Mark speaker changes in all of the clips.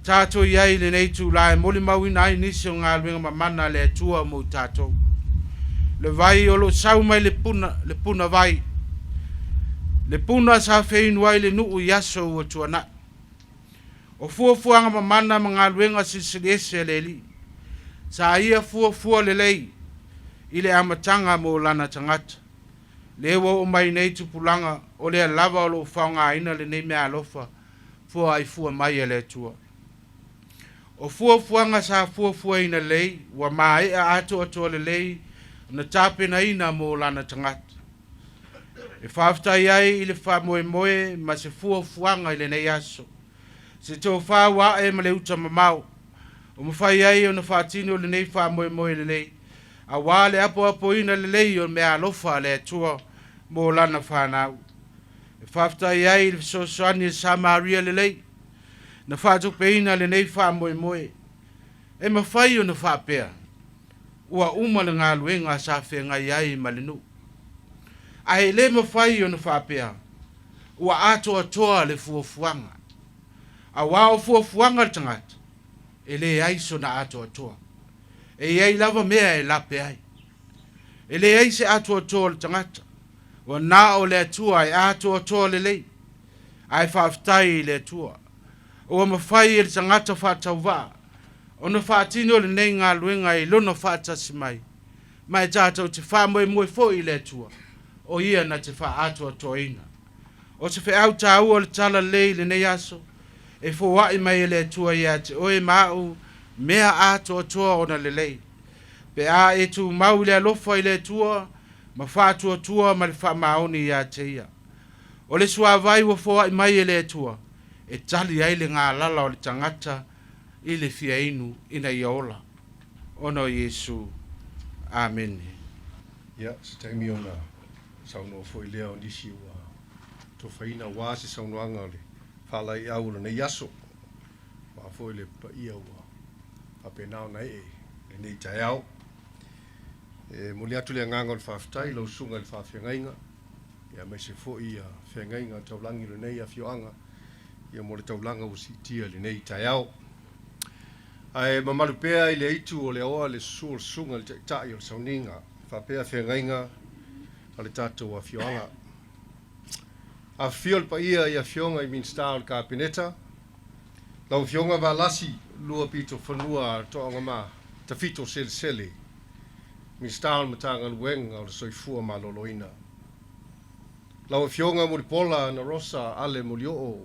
Speaker 1: Tatou i ai i lenei itulā e molimauina ai nisi o galuega mamana a le Atua mo i tatou. Le vai o lo o sau mai le puna, le puna vai, le puna sa feinu ai le nuu i aso ua tuanai. O fuafuaga mamana ma galuega silisili ese a le Alii, sa ia fuafua lelei i le amataga mo lana tagata. Lea ua oo mai nei tupulaga, o lea lava o lo o faaaogaina lenei meaalofa foaaifua mai a le Atua. O fuafuaga sa fuafuaina lelei, ua maea atoatoa lelei ona tapenaina mo lana tagata. E faafetai ai i le faamoemoe ma se fuafuaga i lenei aso. Se tofā ua ae ma le uta mamao, ua mafai ai ona faatino lenei faamoemoe lelei, auā le apoapoina lelei o meaalofa a le Atua mo lana fanau. E faafetai ai i le fesoasoani a Samaria lelei na faatupeina lenei faamoemoe. E mafai ona faapea, ua uma le galuega sa feagai ai ma le nuu. Ae le mafai ona faapea, ua atoatoa le fuafuaga. Auā o fuafuaga a le tagata, e leai sona atoatoa. E i ai lava mea e lape ai. E leai se atoatoa o le tagata, ua na o le Atua e atoatoa lelei. Ae faafetai i le Atua, ua mafai e le tagata faatauvaa ona faatino lenei galuega i lona faatasi mai, ma e tatou te faamoemoe foi i le Atua, o Ia na te faaatoatoaina. O se feau taua o le Tala Lelei i lenei aso, e foai mai e le Atua ia te oe ma au mea atoatoa ona lelei. Pe a e tumau i le alofa i le Atua ma faatuatua ma le faamaoni ia te Ia. O le suavai ua foai mai e le Atua, e tali ai le galala o le tagata i le fia inu ina ia ola. Ona o Iesu. Amene.
Speaker 2: Ia, se taimi ona saunoa foi lea o nisi ua tofaina aua se saunoaga o le faalaeiau o lenei aso, aua foi le paia ua faapena ona ee i lenei taeao. E momoli atu le agaga o le faafetai i lau Susuga i le Faafeagaiga, aemaise foi feagaiga taulagi o lenei afioaga, ia mo le taulaga ua siitia i lenei taeao. Ae mamalu pea i le aitu o le aoa le susu o le Susuga i le Taitai o le Sauniga faapea feagaiga a le tatou afioaga. Afifio le paia i afioga i Minisita o le Kapeneta, lau Afioga Valasi Luapitofanua Toagama Tafito Selesele, Minisita o le Matagaluega o le Soifua Maloloina. Lau Afioga Mulipola Anarosa Ale Molioo,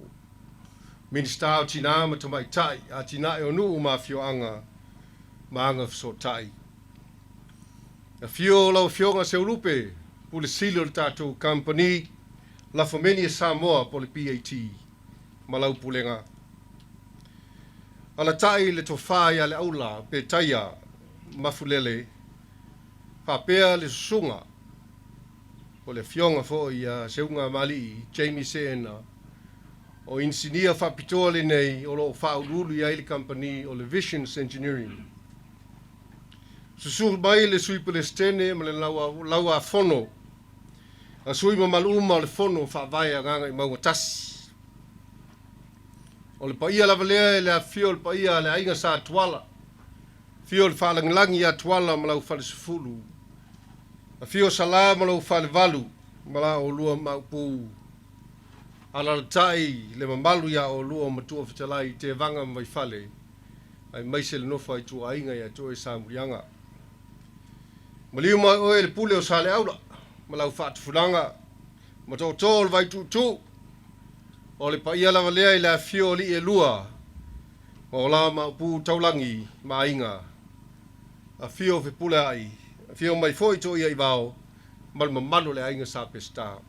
Speaker 2: Minisita o Tinā ma Tamaitai, Atinae o Nuu ma Afioaga ma Agafesootai. Afio lau Afioga Seulupe, Pule Sili o le tatou Kamupani Lafomeni a Samoa po o le PAT ma lau Pulega. Alatai le Tofa ia Leaula Petaia Mafulele faapea le Susuga o le Afioga foi ia Seugamali'i Jamie Seena, o inisinia faapitoa lenei o lo o faauluulu i ai le kamupani o le Visions Engineering. Susu mai le Sui Pelesitene ma le Lauafono a sui mamalu uma o le Fono Faavae a Gagaemauga 1. O le paia lava lea e le afifio o le paia a le Aiga Sa Tuala, afio le Faalagilagi ia Tuala ma lau Falesefulu, afio Sala ma lou Falevalu ma la oulua Maopu, alalatai le mamalu ia oulua Matua Fetalai Tevaga ma Vaifale, aemaise le nofo a ituaiga ia te oe Samuliaga. Maliu mai oe le pule o Saleaula ma lau faatufulaga ma tootoo o le Vaituutuu. O le paia lava lea i le afifio o alii e lua ma o la maopu taulagi ma aiga. Afio Fepuleai, afio mai foi Toiaivao ma le mamalu o le aiga Sa Peseta.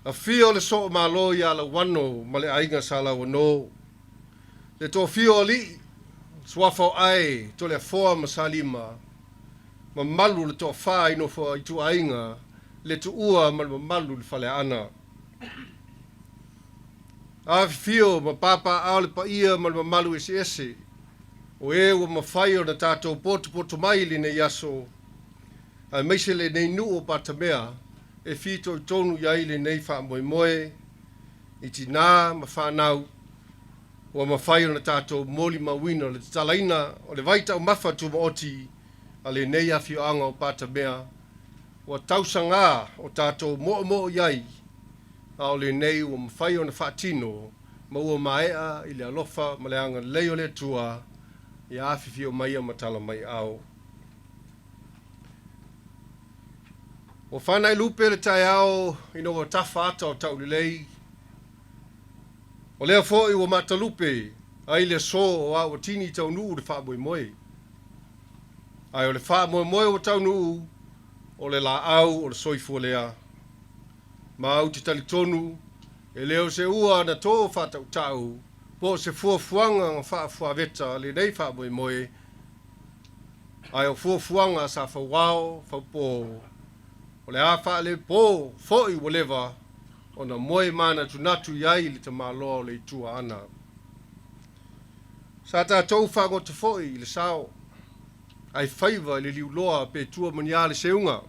Speaker 2: Afio le soo Malo ia Lauano ma le aiga Sa Lauano, le toafia o alii, suafa o Ae, Toleafoa ma Salima, mamalu o le toafa i nofo ituaiga, le tuua ma le mamalu i le Faleaana. Afifio ma papaaao le paia ma le mamalu eseese o e ua mafai ona tatou potopoto mai i lenei aso, aemaise lenei nuu o Patamea e fitoitonu i ai lenei faamoemoe i tinā ma fanau. ua mafai ona tatou molimauina le tatalaina o le vai taumafa tumaoti a lenei afioaga o Patamea ua tausaga o tatou moomoo i ai, a o lenei ua mafai ona faatino ma ua maea i le alofa ma le agalelei o le Atua ia afifio maia ma tala mai ao. Ua fanai lupe le taeao ina ua tafa ata o taulelei, o lea foi ua matalupe ai le aso o a ua tini taunuu le faamoemoe. Ae o le faamoemoe ua taunuu, o le laau o le soifua lea. Ma ou te talitonu, e le o se ua na tō faatautau po o se fuafuaga na faafuaveta lenei faamoemoe, ae o fuafuaga sa fauao, faupō, o le a faalepo foi ua leva ona moe manatunatu i ai le tamaloa o le Itu Aana. Sa tatou fagota foi i le sao, ae faiva i le liuloa pe tua ma ni a le seuga.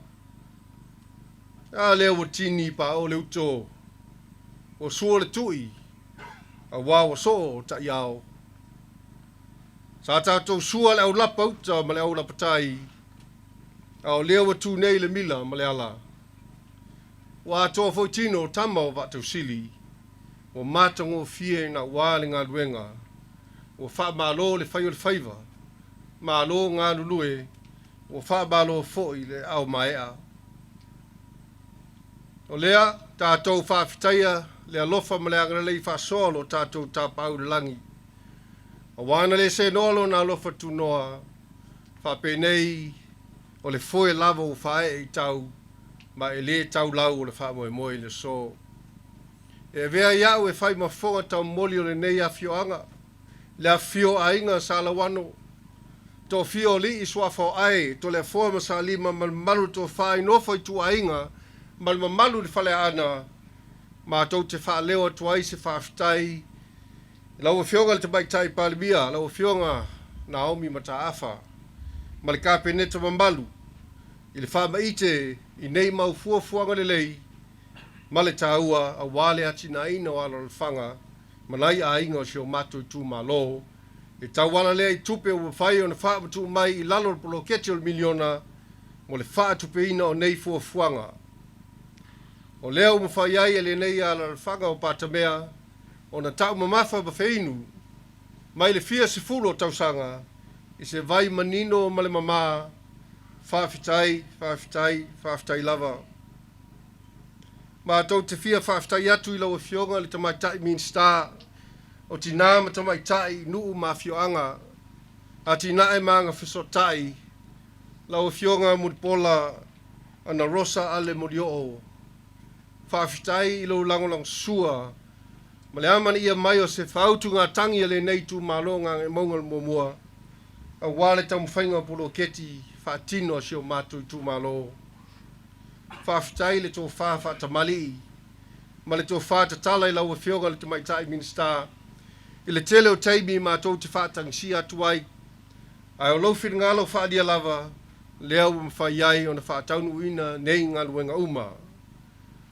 Speaker 2: A lea ua tini paʻo le uto, ua sua le tui, auā ua soo taʻiao. Sa tatou sua le aulapa uta ma le aulapa tai, a o lea ua tu nei le mila ma le ala. Ua atoa foi tino o tama o Vaatausili, ua matagofie ina ua le galuega, ua faamalo le fai o le faiva, malo galulue, ua faamalo foi le aao maea. O lea, tatou faafetaia le alofa ma le agalelei faasoa o lo tatou Tapaau i le lagi, auā na le senoa lona alofa tunoa, faapenei o le foe lava ua faaee i tau, ma e lē tau lau o le faamoemoe i le aso. E avea ai a'u e fai ma fofoga taumoli o lenei afioaga, le afifio o aiga sa Lauano, toafia o alii suafa o Ae, Toleafoa ma Salima ma le mamalu o le tofa i nofo ituaiga ma le mamalu i le Faleaana, matou te faaleo atu ai se faafetai i lau Afioga i le Tamaitai Palemia, lau Afioga Naomi Mataafa ma le Kapeneta mamalu i le faamaite i nei mau fuafuaga lelei ma le taua aua le atinaeina o alalafaga ma nai aiga o si o matou itumalo e tauala lea i tupe ua mafai ona faamatuu mai i lalo o le poloketi o le miliona mo le faatupeina o nei fuafuaga. O lea ua mafai ai e lenei alalafaga o Patamea ona taumamafa ma feinu mai le fia sefulu o tausaga i se vai manino ma le mamā. Faafetai, faafetai, faafetai lava. Matou te fia faafetai atu i lau Afioga i le Tamaitai Minisita o Tinā ma Tamaitai, Nuu ma Afioaga, Atinae ma Agafesootai, lau Afioga Mulipola Anarosa Ale Molioo. Faafetai i lou lagolagosua ma le amanaia mai o se faautugatagi a lenei itumalo Gagaemauga Muamua aua le taumafaiga o poloketi faatino a si o matou itumalo. Faafetai i le tofa faatamalii ma le tofa tatala i lau Afioga i le Tamaitai Minisita i le tele o taimi matou te faatagisia atu ai, ae o lou finagalo faaalia lava lea ua mafai ai ona faataunuuina nei galuega uma.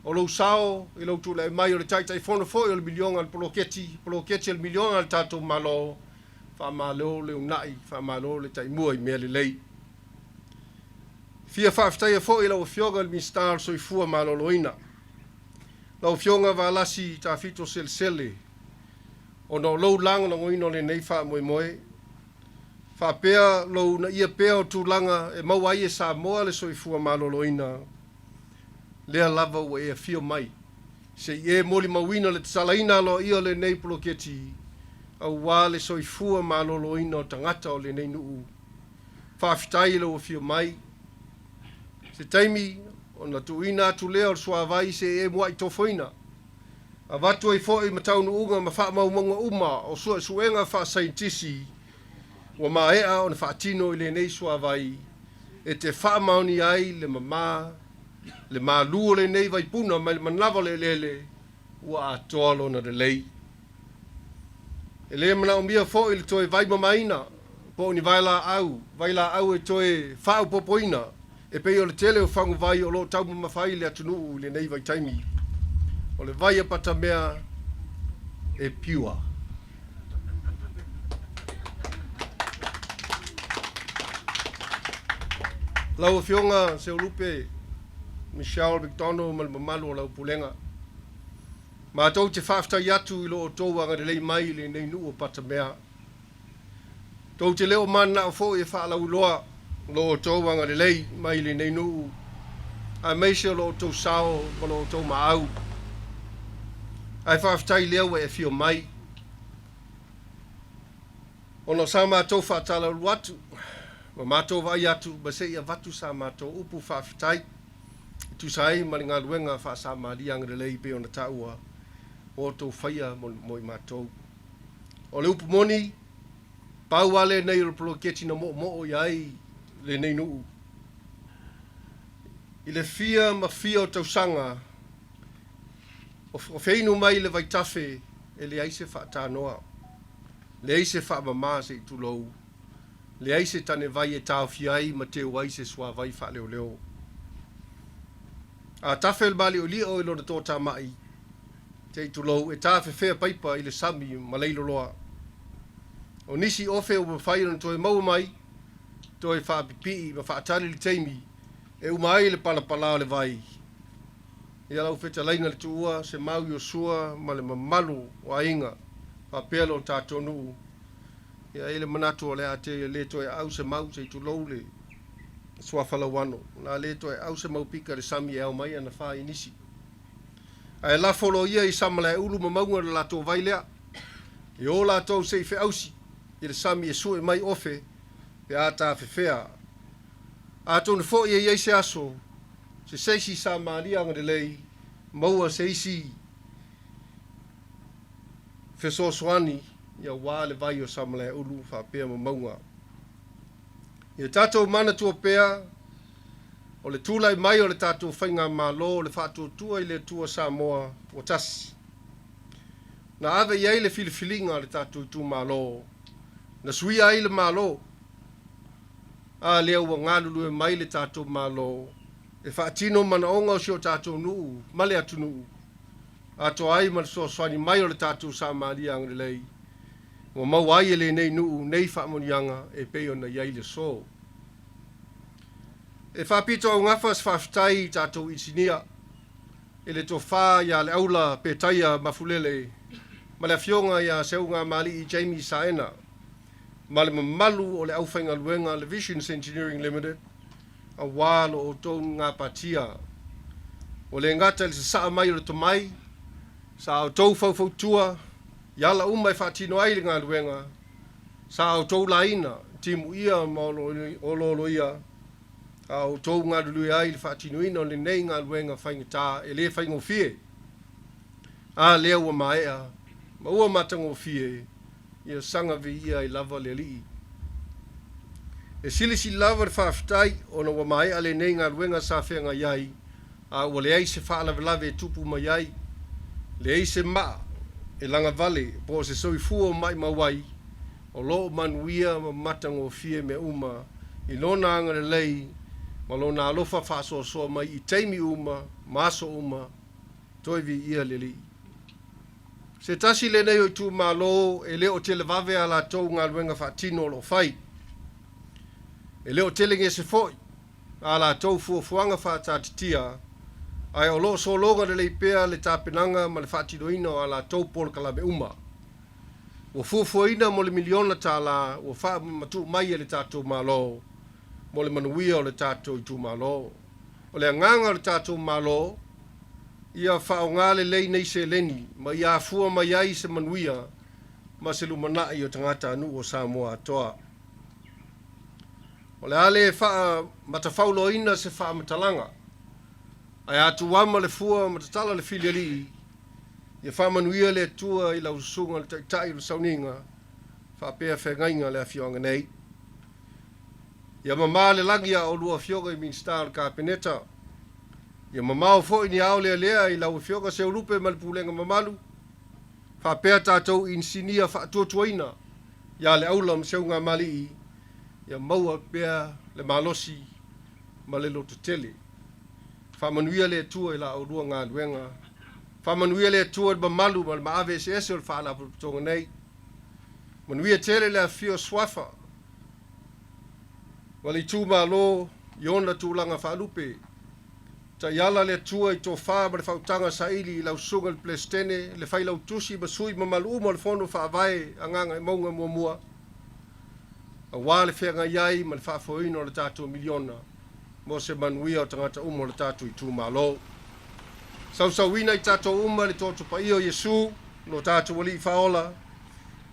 Speaker 2: O lou sao i lou tulai mai o le Taitaifono foi o le miliona a le poloketi, poloketi a le miliona a le tatou Malo, faamalo le uunai, faamalo le taimua i mea lelei. Fia faafetaia foi i lau Afioga i le Minisita o le Soifua Maloloina, lau Afioga Valasi Tafito Selesele, ona o lou lagolagoina o lenei faamoemoe, faapea lou uunaia pea o tulaga e maua ai e Samoa le soifua maloloina, lea lava ua e afio mai se i e molimauina le tatalaina aloaia o lenei poloketi aua le soifua maloloina o tagata o lenei nuu. Faafetai i lou afio mai. Se taimi ona tuuina atu lea o le suavai se i e muai tofoina. Avatu ai foi ma taunuuga ma faamaumauga uma o suesuega faasaienitisi ua maea ona faatino i lenei suavai e te faamaonia ai le mamā, le malū o lenei vaipuna mai le manava o le eleele ua atoa lona lelei. E le manaomia foi le toe vaimamaina po o ni vaelaau, vailaau e toe faaopoopoina e pei o le tele o faguvai o lo o taumamafa ai le atunuu i lenei vaitaimi. O le vai a Patamea e pure. Lau Afioga Seulupe Michelle McDonald ma le mamalu o lau Pulega, matou te faafetai atu i lo outou agalelei mai i lenei nuu o Patamea. Tou te le o mananao foi e faalauiloa lo outou agalelei mai i lenei nuu, aemaise o lo outou sao ma lo outou maau. Ae faafetai lea ua e afio mai. Ona o sa matou faatalaulu atu ma matou vaai atu ma se i avatu sa matou upu faafetai e tusa ai ma le galuega faa-Samaria agalelei pei ona taua ua outou faia mo i matou. O le upu moni, pau lava lenei o le poloketi na moomoo i ai lenei nuu. I le fia ma fia o tausaga o feinu mai le vaitafe e leai se faatanoa, leai se faamama se i tulou, leai se tanevai e taofia ai ma teu ai se suavai faaleoleo. A tafe le maaliolio i lona toatamai, se i tulou, e tafefea paipa i le sami ma leiloloa. O nisi ofe ua mafai ona toe maua mai, toe faapipii ma faatali le taimi e uma ai le palapala o le vai. Ia lau fetalaiga le tuua, Semau Iosua ma le mamalu o aiga faapea lo tatou nuu. Ia e i ai le manatu o le a te le toe aau se mau se i tulou le suafa Lauano. O le a le toe aau se mau pika i le sami e ao mai ana fa i nisi. Ae lafo loa ia i Samalaeulu ma mauga le latou vai lea. E o latou se i feausi i le sami e sue mai ofe pe a tafefea. Atonu foi e i ai se aso, se seisi Samaria agalelei, maua se isi fesoasoani aua le vai o Samalaeulu faapea ma mauga. Ia tatou manatua pea, o le tulai mai o le tatou Faigamalo o le Faatuatua i le Atua Samoa ua tasi. Na ave i ai le filifiliga a le tatou itumalo, na suia ai le Malo, a lea ua galulue mai le tatou Malo e faatino manaoga o si o tatou nuu ma le atunuu, atoa ai ma le fesoasoani mai o le tatou Samaria agalelei ua maua ai e lenei nuu nei faamanuiaga e pei ona i ai le aso. E faapito augafa se faafetai i tatou inisinia i le tofa ia Leaula Petaia Mafulele ma le Afioga ia Seugamalii Jamie Saena ma le mamalu o le aufaigaluega a le Visions Engineering Limited aua lo outou gapatia. Ua le gata i le sasaa mai o le tomai, sa outou faufautua i ala uma e faatino ai le galuega, sa outou laina, timuia ma olooloia, a outou galulue ai i le faatinoina o lenei galuega faigata e le faigofie. A lea ua maea ma ua matagofie, ia saga viia ai lava le Alii. E silisili lava le faafetai ona ua maea lenei galuega sa feagai ai, a ua leai se faalavelave e tupu mai ai, leai se maa e lagavale po o se soifua o maimau ai, o lo o manuia ma matagofie mea uma i Lona agalelei ma Lona alofa faasoasoa mai i taimi uma ma aso uma, toe viia le Alii. Se tasi lenei o itumalo e le o televave a latou galuega faatino o lo o fai. E le o tele gese foi a latou fuafuaga faataatitia, ae o lo o sologa lelei pea le tapenaga ma le faatinoina o a latou polokalame uma. Ua fuafuaina mo le miliona tala ua faamatuu mai e le tatou Malo mo le manuia o le tatou itumalo. O le agaga o le tatou Malo, ia faaaoga lelei nei seleni ma ia afua mai ai se manuia ma se lumanai o tagatanuu o Samoa atoa. O le a le faamatafauloaina se faamatalaga, ae a tuama le fua ma tatala le filialii, ia faamanuia le Atua i lau susuga le Taitai o le Sauniga faapea feagaiga a le afioaga nei. Ia mamā le lagi a oulua afioga i Minisita o le Kapeneta. Ia mamao foi ni ao lealea i lau Afioga Seulupe ma le Pulega mamalu, faapea tatou inisinia faatuatuaina ia Leaula ma Seugamalii, ia maua pea le malosi ma le lototele. Faamanuia le Atua i la oulua galuega. Faamanuia le Atua i le mamalu ma le maave eseese o le Faalapotopotoga nei. Manuia tele le afifio o Suafa ma le itumalo. i ona tulaga faalupe. Taiala le Atua i tofa ma le faautaga saili i lau Susuga i le Peresetene, le Failautusi ma sui mamalu uma o le Fono Faavae a Gagaemauga Muamua, aua le feagai ai ma le faafoeina o le tatou miliona mo se manuia o tagata uma o le tatou itumalo. Sausauina i tatou uma le toto paia o Iesu, lo tatou Alii Faaola,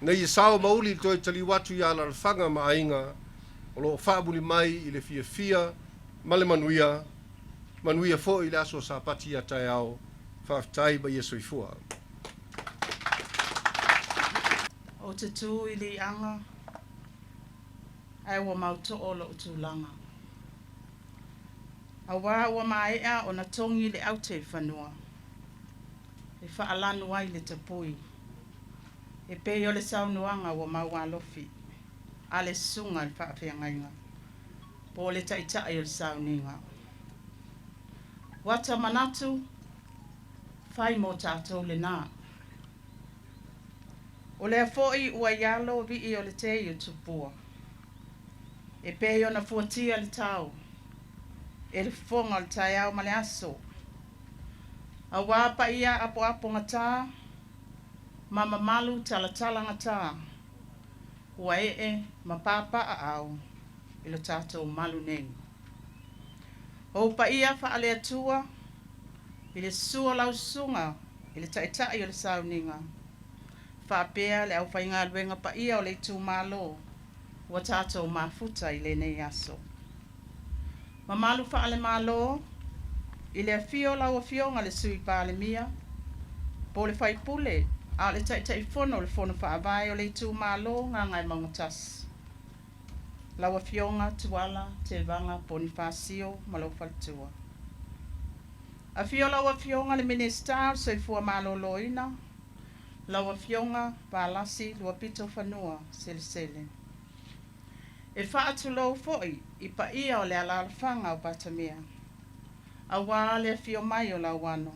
Speaker 2: ina ia sao ma uli le toe taliu atu i alalafaga ma aiga o lo o faamuli mai i le fiafia ma le manuia, manuia foi i le aso Sapati a taeao. Faafetai ma ia soifua.
Speaker 3: Ou te tu i liaga, ae ua mautoo lou tulaga. Auā ua maea ona togi le aute i fanua, e faalanu ai le tapui, e pei o le saunoaga ua maualofi a le susuga i le faafeagaiga, po o le taitai o le sauniga. Ua ta manatu, fai mo tatou lenā. O lea foi ua i alo vii o le tei o Tupua, e pei ona fuatia le tau e le fofoga o le taeao ma le aso, auā paia apoapogata ma mamalu talatalagata ua ee ma papaaao i lo tatou malu nei. O ou paia faale-Atua i le susu o lau susuga i le Taitai o le sauniga, faapea le aufaigaluega paia o le itumalo ua tatou mafuta i lenei aso. Mamalu faale-Malo i le afio o lau Afioga i le Sui Palemia, po o le Faipule a o le Taitaifono o le Fono Faavae o le itumalo Gagaemauga 1, lau Afioga Tuala Tevaga Ponifasio ma lou faletua. Afio lau Afioga i le Minisita o le Soifua Maloloina, lau Afioga Valasi Luapitofanua Selesele. E faatulou foi i paia o le alaalafaga o Patamea, auā le afio mai o Lauano.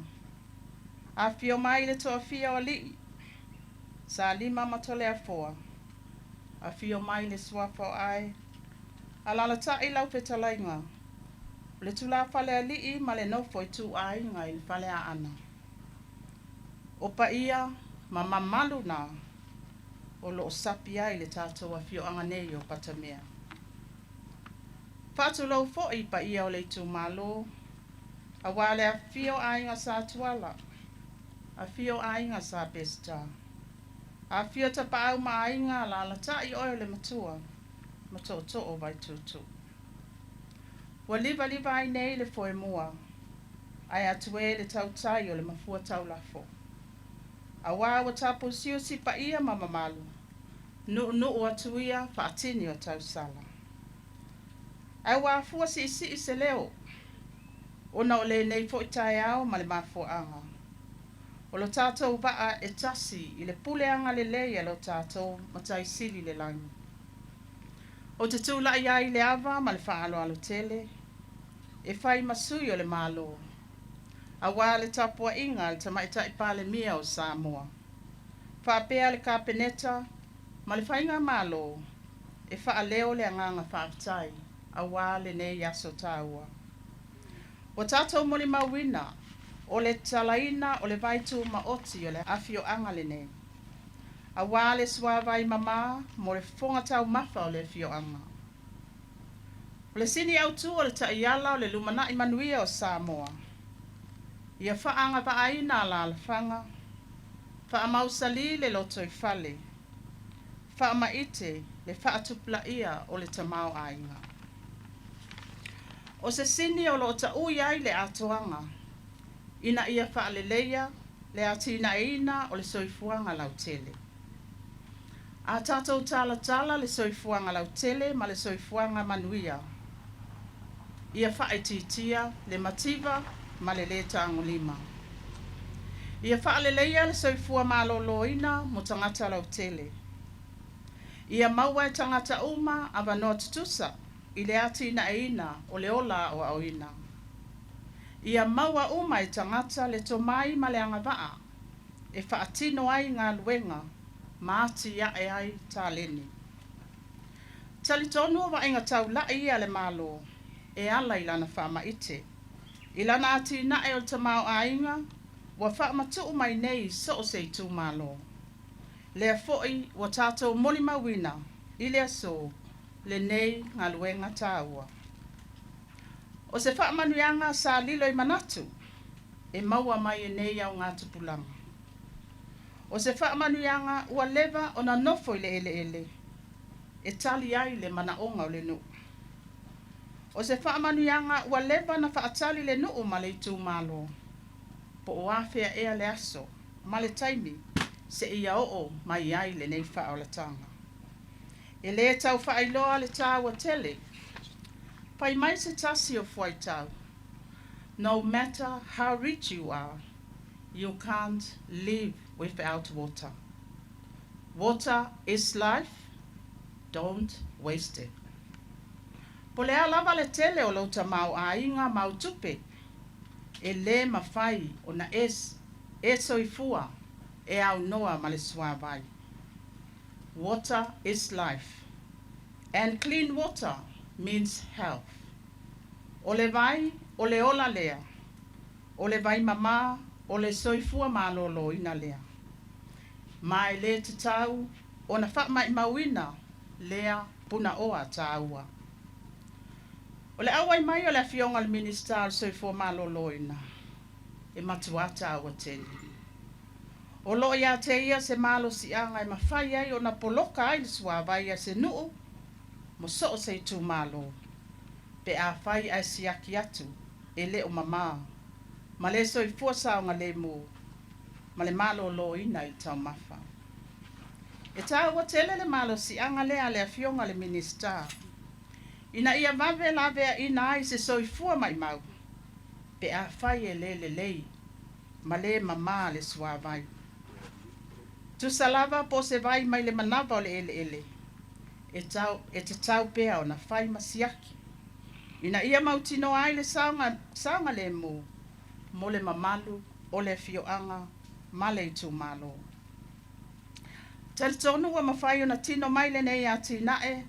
Speaker 3: Afio mai le toafia o alii, Salima ma Toleafoa, afio mai le suafa o Ae, alaalatai lau fetalaiga, o le tulafalealii ma le nofo ituaiga i le Faleaana. O paia ma mamalu na o lo o sapi ai le tatou afioaga nei o Patamea. Faatulou foi i paia o le itumalo, auā le afifio o aiga Sa Tuala, afio aiga Sa Peseta, afifio Tapaau ma Aiga, alaalatai oe o le Matua ma Tootoo o Vaituutuu. Ua livaliva ai nei le foemua, ae atu e le tautai o le mafua taulafo. Auā ua tapusiusi paia ma mamalu, nuunuu atu ia faatini o tausala. Ae ua afua siisii se leo, ona o lenei foi taeao ma le mafuaaga o lo tatou vaa e tasi i le pule agalelei a lo tatou Matai Sili i le lagi. Ou te tulai ai i le ava ma le faaaloalo tele e fai ma sui o le Malo, auā le tapuaiga a le Tamaitai Palemia o Samoa, faapea le Kapeneta ma le Faigamalo e faaleo le agaga faafetai auā lenei aso taua. Ua tatou molimauina o le tatalaina o le vai tumaoti o le afioaga lenei, auā le suavai mamā mo le fofoga taumafa o le afioaga. O le sini autu o le taiala o le lumanai manuia o Samoa, ia faaagavaaina alaalafaga, faamausali le lotoifale, faamaite le faatupulaia o le tamaoaiga. O se sini o lo o taui ai le atoaga ina ia faaleleia le atinaeina o le soifuaga lautele. A tatou talatala le soifuaga lautele ma le soifuaga manuia, ia faaitiitia le mativa ma le lē tagolima. Ia faaleleia le soifua maloloina mo tagata lautele. Ia maua e tagata uma avanoa tutusa i le atinaeina o le ola aoaoina. Ia maua uma e tagata le tomai ma le agavaa e faatino ai galuega ma atiae ai taleni. Talitonu o vaaiga taulai ia a le Malo. e ala i lana faamaite i lana atinae o le tamaoaiga ua faamatuu mai nei i so o se itumalo. Lea foi ua tatou molimauina i le aso lenei galuega taua. O se faamanuiaga sa lilo i manatu e maua mai e nei augatupulaga. O se faamanuiaga ua leva ona nofo i le eleele e tali ai le manaoga o le nuu. O se faamanuiaga ua leva ona faatali le nuu ma le itumalo, po o afea ea le aso ma le taimi seia oo mai ai lenei faaolataga. E lē tau faailoa le taua tele. Fai mai se tasi o fuaitau, "No matter how rich you are, you can't live without water. Water is life, don't waste it." Po o le a lava le tele o lou tamaoaiga ma au tupe, e lē mafai ona e soifua e aunoa ma le suavai. Water is life, and clean water means health. O le vai, o le ola lea. O le vai mamā, o le soifua malōlōina lea. Ma e le tatau ona faamaumauina lea punaoa taua. O le auai mai o le Afioga i le Minisita o le Soifua Malōlōina, e matuā taua tele. O loo ia te ia se malosiaga e mafai ai ona poloka ai le suavai a se nuu mo so o se itumalo, pe afai ae siaki atu e le o mamā ma le soifua saogalemu ma le malōlōina i le taumafa. E taua tele le malosiaga lea a le Afioga i le Minisita ina ia vave laveaina ai se soifua maimau pe afai e lē lelei ma lē mamā le suavai. Tusa lava po o se vai mai le manava o le eleele, e tau e tatau pea ona fai ma siaki ina ia mautinoa ai le saoga saogalemu mo le mamalu o le afioaga ma le itumalo. Talitonu ua mafai ona tino mai lenei atinae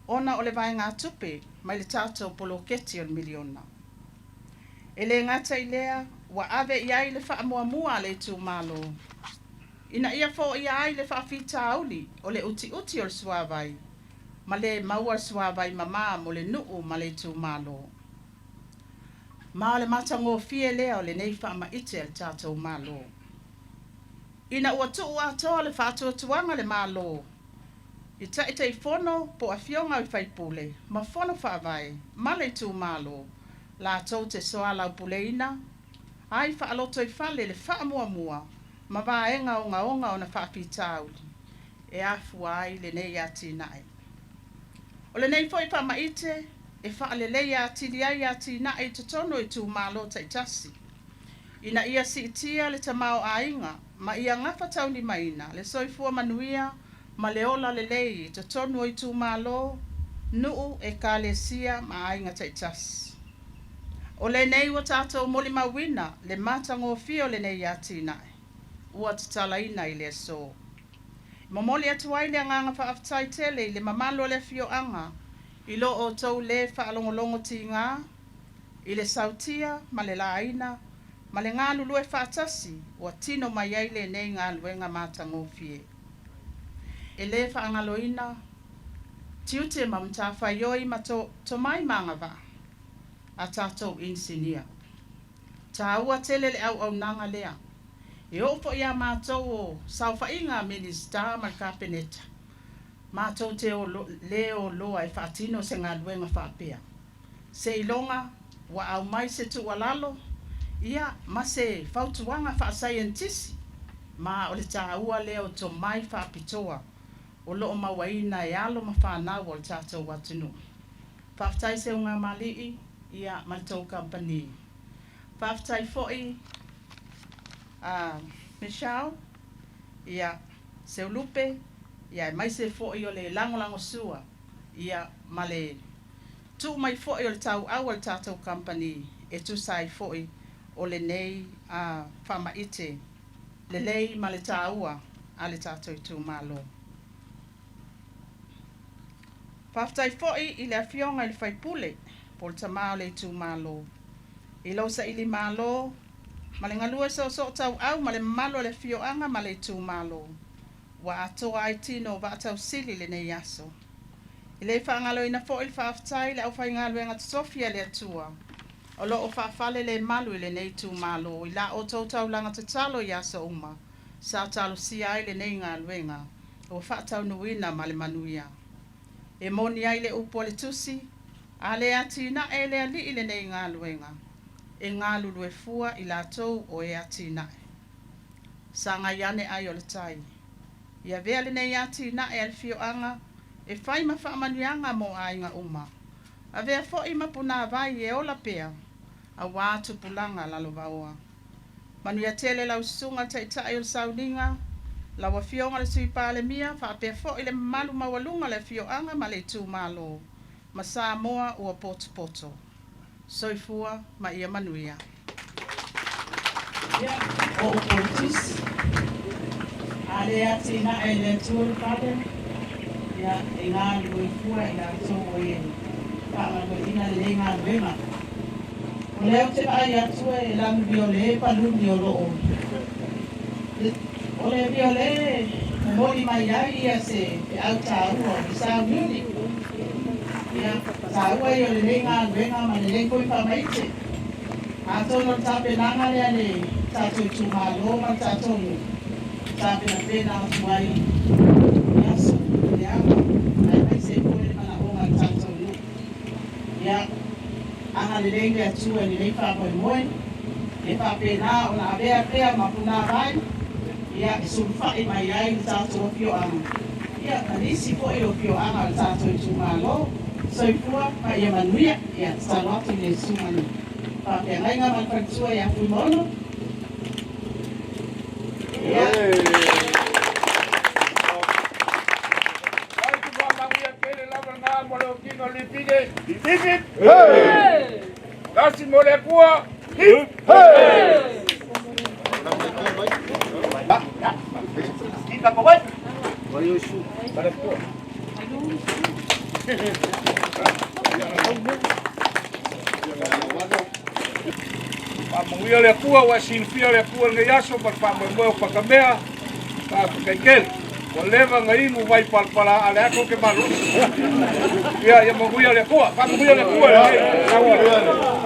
Speaker 3: ona o le vaegatupe mai le tatou poloketi o le miliona. E lē gata i lea, ua ave i ai le faamuamua a le itumalo ina ia foia ai le faafitauli o le utiuti o le suavai ma lē maua le suavai mamā mo le nuu ma le itumalo. Ma o le matagofie lea o lenei faamaite a le tatou Malo. Ina ua tuu atoa le faatuatuaga a le Malo i Taitaifono po o afioga i sui usufono ma fono faavae ma le itumalo latou te soalaupuleina ai faalotoifale le faamuamua ma vaega ogaoga ona faafitauli e afua ai lenei atinae. O lenei foi faamaite e faaleleia atili ai atinae i totonu o itumalo taitasi ina ia siitia le tamaoaiga ma ia gafataulimaina le soifua manuia ma le ola lelei i totonu o itumalo, nuu, ekalesia ma aiga taitasi. O lenei ua tatou molimauina le matagofie o lenei atinae ua tatalaina i le aso. E momoli atu ai le agaga faafetai tele i le mamalu o le afioaga i lo outou lē faalogologo tigā i le sautia ma le laina ma le galulue faatasi ua tino mai ai lenei galuega matagofie. E lē faagaloina tiute ma matafaioi ma tomai ma agavaa a tatou inisinia. Taua tele le auaunaga lea. E oo foi iā matou o saofaiga a Minisita ma le Kapeneta, matou te lē o loa e faatino se galuega faapea, seiloga ua aumai se tuualalo, ia, ma se fautuaga faasaienitisi, ma o le taua lea o tomai faapitoa o lo o mauaina e alo ma fanau o le tatou atunuu. Faafetai Seugamalii, ia, ma le tou kamupani. Faafetai foi a Michelle, ia, Seulupe, ia, aemaise foi o le lagolagosua, ia, ma le tuu mai foi o le tauau a le tatou kamupani e tusa ai foi o lenei faamaite lelei ma le taua a le tatou itumalo. Faafetai foi i le Afioga i le sui usufono po o le tamā o le itumalo, i lou sailimalo ma le galue soosootauau ma le mamalu o le afioaga ma le itumalo ua atoa ai tino o vaatausili i lenei aso. E le faagaloina foi le faafetai i le aufaigaluega totofi a le Atua o lo o faafalelemalu i lenei itumalo i la outou taulaga tatalo i aso uma sa talosia ai lenei galuega ua faataunuuina ma le manuia. E moni ai le upu a le Tusi, A le atinae e le Alii lenei galuega, e galulue fua i latou o e atinae. Sagai ane ai o le tai. Ia avea lenei atinae a le afioaga e fai ma faamanuiaga mo aiga uma. Avea foi ma punāvai e ola pea auā tupulaga lalovaoa. Manuia tele lau susuga le Taitai o le Sauniga, lau Afioga le Sui Palemia faapea foi le mamalu maualuga o le afioaga ma le itumalo ma Samoa ua potopoto. Soifua ma ia manuia. Ia, o upu o le Tusi, A le atinae e le Atua le fale, ia, e galulue fua i latou o e faagalueaiina lenei galuega. O lea ou te vaai atu e lanu viole paluni o lo o O le viole e momoli mai ai ia se feau taua o le sauniuni. Ia, taua ia o lenei galuega ma lenei foi faamaite. Atonu o le tapenaga lea a le tatou itumalo ma le tatou nuu, tapenapena atu ai i aso i le ava, aemaise ai foi le manaoga a le tatou nuu. Ia, agalelei le Atua i lenei faamoemoe, e faapena ona avea pea ma punāvai, ia, e sulufai mai ai le tatou afioaga, ia, ma nisi foi o afioaga o le tatou itumalo. Soifua ma ia manuia. Ia, tatalo atu i le susuga i le faafeagaiga ma le faletua ia Fuimaono. Ia.
Speaker 1: Hip hip! Hey! Tasi mo le Atua! Hip! Hey! Faamanuia le Atua ua e silafia le Atua i lenei aso ma le faamoemoe o Patamea. Faafetai tele. Ua leva na inu vai palapala a le ato ke malolosi. Ia, ia manuia le Atua. Faamanuia le Atua i lenei.